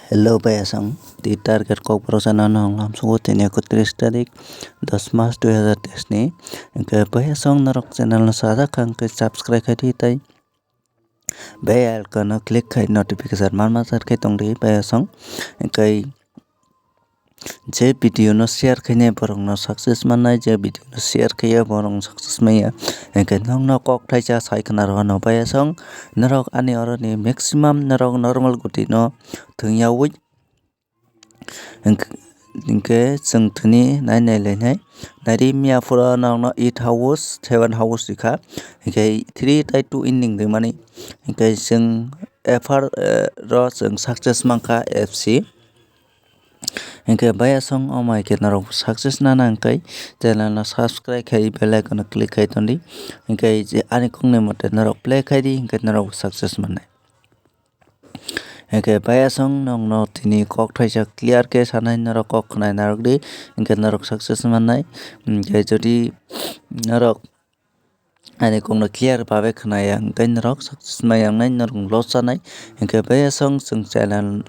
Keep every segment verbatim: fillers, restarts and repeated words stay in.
Hello bayasong, twi target kokborok channel no honglam sugo tini ekotris tarik dos mas dui hazar teis ni. Hingke bayasong norok channel no sajak kha hingke subscribe khai di tai bell icon no click khai notification manma jar khai tong di bayasong. Hingke je video no share khainai borok no success mannai, je video no share khaiya borok no success manya. Hingke nokno kok thaisa sai khna rw no bayasong, norok ani oro ni maximum norok normal guti no thwngyawi. Hingke chwng tini nai nai lainai. Naidi miya phuru norokno eight house, seven house rikha. Hingke three tai two ending rimani. Hingke chwng F R, eh, ro chwng success mankha F C. Hingke bayasong omo hai khe norok success nana hingke channel no subscribe khai bell icon no click khai tondi. Hingke je ani kokni mote norok play khai di hingke norok success mannai. Hingke bayasong nokno tini kok thaisa clear khe sanai norok kok khnai narwk di, hingke norok success mannai. Hingke jodi norok ani kokno clear babe khnaya hingke norok success maya wngnai, norok loss sanai. Hingke bayasong chwng channel,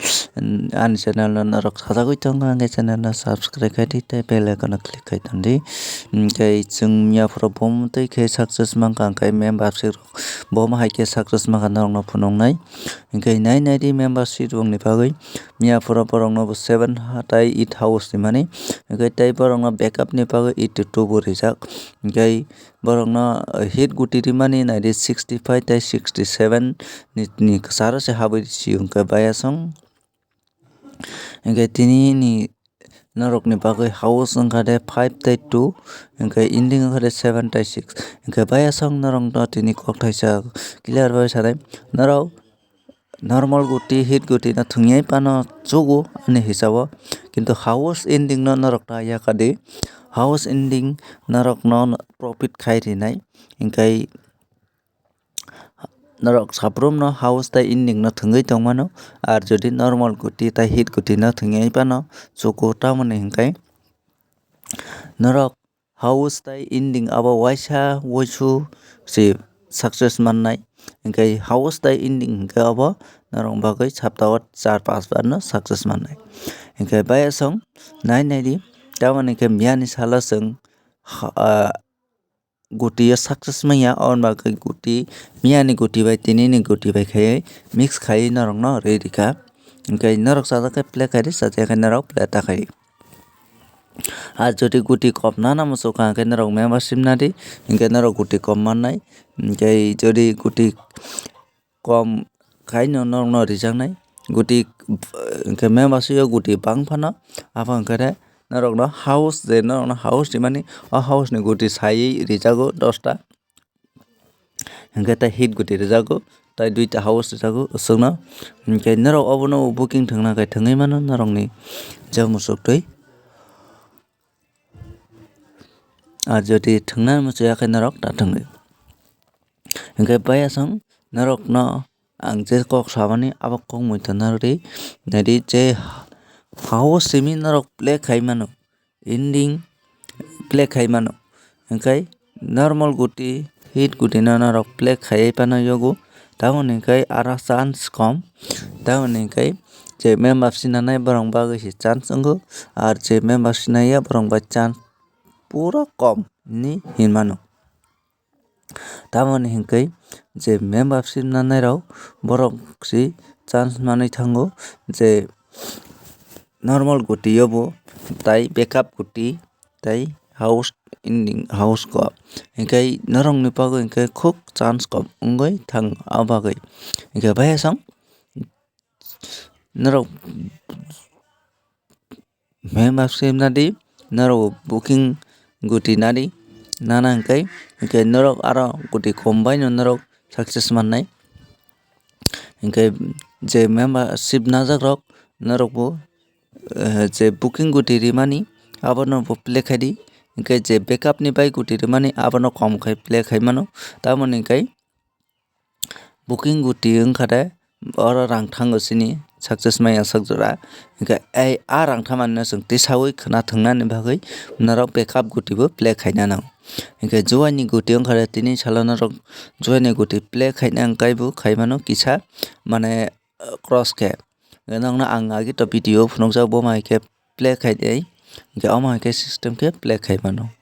ani channel no norok sajagwi tongkha hingke channel no subscribe khai di tei bell icon no click khai tondi. Hingke chwng miya phuru bo twi khe success mankha hingke membership rok bo hai khe success mankha norok no phunuknai. Hingke nai nai di membership rokni bagwi miya phuru borok no bo seven ha-, tai eight house rimani. Hingke tei borok no backup ni bagwi eighty two bo rijak. Hingke borok no, eh, hit guti rimani nai di sixty five tai sixty seven ni, ni kwcharo se habwi si hingke bayasong. Hingke tini ni norokni bagwi house wngkha de five tai two, hingke ending wngkha de seven tai six. Hingke bayasong norokno tini kok thaisa clear bai sanai. Norok normal guti, hit guti no thwngwi phano chugo ani hisabo. Kintu house ending no norok ta yakadi. House ending norokno profit khai rinai. Hingke norok saprumno house tai ending no thwngwi tongmano, ar jodi normal guti tai hit guti no thwngwi phano chugo, tamoni hingke norok house tai ending abo waisa waisu se success mannai, hingke house tai ending hingke abo norok bagwi saptao char panch bar no success mannai. Hingke bayasong nai nai di, tamoni hingke miyani salo chwng ha-, ah, guti o success manya, aboni bagwi guti miyani guti bai tini ni guti bai khai mix khai norokno rwi rikha. Hingke norok chajak khe play khai di, chajak khe norok play ta khai di. Ar jodi guti kom nana muchukha hingke norok membership nadi, hingke norok guti kom mannai. Hingke jodi guti kom khaino norokno rijaknai. Guti, hingke membership o guti bang phano, abo hingke norokno house, je norokno house rimani, o house ni guti saiwi rijago dosta. Hingke tei hit guti rijago, tei duita house rijago, aswkno. Hingke norok obono booking thwngna khe thwngwi mano norokni je muchuk twi. Ar jodi thwngna muchuk ya khe norok ta thwngwi. Hingke bayasong norokno ang je kok samani abo kok muitu narwkdi. Naidi je house simi norok play khai mano, ending play khai mano. Hingke normal guti, hit guti no norok play khai phano yogo. Tamoni hingke aro chance kom. Tamoni hingke je membership nanai borok bagwi se chance wngo. Ar je membership naiya borok bai chance pura kom hinwi hinmano. Tamoni hingke je membership nanai rok borok si chance manwi thango je normal guti o bo tai backup guti tai house ending house ko hingke norok ni bagwi hingke khuk chance kom wngwi thang o bagwi hingke bayasong norok membership nadi, norok booking guti nadi, nana hingke, hingke norok aro guti kom bai no norok success mannai. Hingke je membership najak rok norok bo, eh, je booking guti rimani abono bo play khai di, hingke je backup ni bai guti rimani abono kom khai play khai mano, tamoni hingke booking guti wngkha de, oro rang thango chini success maya sak jora. Hingke ei a rang thamani no chwng tisaui khna thwngnani bagwi norok backup guti bo play khaina nango. Hingke juaini guti wngkha de tini salo norok juaini guti play khaina wngkha bo khaimano kisa mane, eh, cross khe. Hwnkhe nokno ang agi to video phunukjak, bo hai khe play khai di. Hwnkhe omo hai khe system khe play khai mano.